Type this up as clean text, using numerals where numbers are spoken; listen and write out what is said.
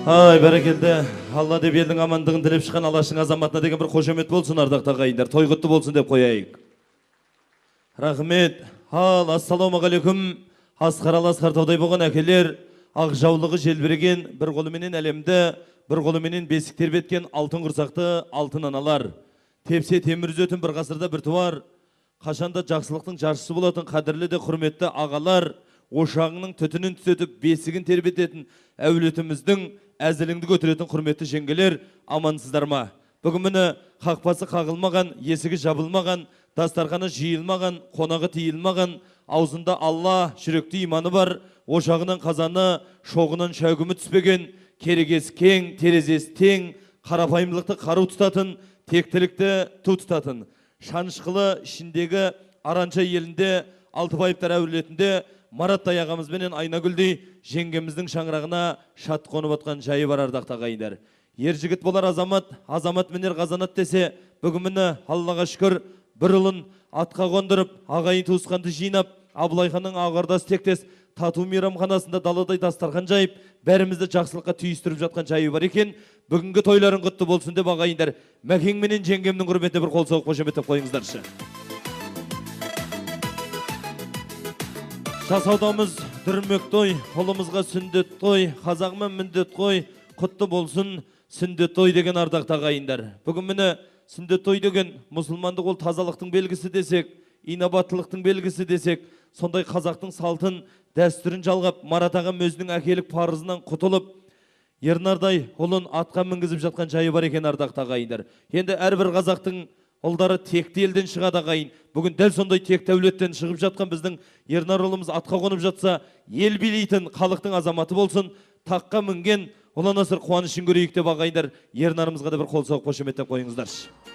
Ай, бәрекелді. Алла деп елдің амандығын тілеп шыққан Алаштың азаматына деген бір қошемет болсын, ардақты ағайындар. Той құтты болсын деп қояйық. Рахмет. Ал, ассалаумағалейкум. Асқар асқар таудай болған әкелер, ақ жаулығы желбіреген, бір қолыменен әлемді, бір қолыменен бесік тербеткен алтын құрсақты алтын аналар. Тепсе темір үзетін бір ғасырда бір туар, қашанда жақсылықтың жаршысы болатын қадірлі де құрметті ағалар, ошағының түтінін түтетіп, бесігін тербететін әулетіміздің әзіліңді көтеретін құрметті жеңгелер, амансыздар ма? Бүгін міне қақпасы қағылмаған, есігі жабылмаған, дастарханы жиылмаған, қонағы тиілмаған, аузында Алла, жүректе иманы бар, ошағынан қазаны, шоғынан шәугімі түспеген, керегесі кең, терезесі тең, қарапайымдылықты қару тұтатын, тектілікті ту тұтатын. Шанышқылы ішіндегі Аранша елінде, Алтыбаевтар әулетінде Мараттай ағамызбенен Айнагүлдей жеңгеміздің шаңырағына шат қонып отқан жайы бар, ардақты ағайындар. Ер жігіт болар азамат, азамат мінер қазанат десе, бүгін міне Аллаға шүкір бір ұлын атқа қондырып, ағайын туысқанды жинап, Абылайханның ағардас тектес тату мейрамханасында даладай дастархан жайып, бәрімізді жақсылыққа түйістіріп жатқан жайы бар екен. Бүгінгі тойларың құтты болсын деп ағайындар, Мәкең менен жеңгемнің құрметіне бір қол соғып қошеметтеп қойыңыздаршы. Жасаудамыз дүрмек той, ұлымызға сүндет той, қазағыма міндет қой, құтты болсын сүндет той деген ардақты ағайындар. Бүгін міне сүндет той деген мұсылмандық ол тазалықтың белгісі десек, инабаттылықтың белгісі десек, сондай қазақтың салтын, дәстүрін жалғап, Марат ағам өзінің әкелік парызынан құтылып, Ернардай ұлын атқа мінгізіп жатқан жайы бар екен, ардақты ағайындар. Енді әрбір қазақтың ұлдары текті елден шығады ағайын. Бүгін дәл сондай текті әулеттен шығып жатқан біздің Ернар ұлымыз атқа қонып жатса, ел билейтін халықтың азаматы болсын, таққа мінген ұлан асыр қуанышын көрейік деп ағайындар, Ернарымызға да бір қол соғып қошеметтеп қойыңыздаршы.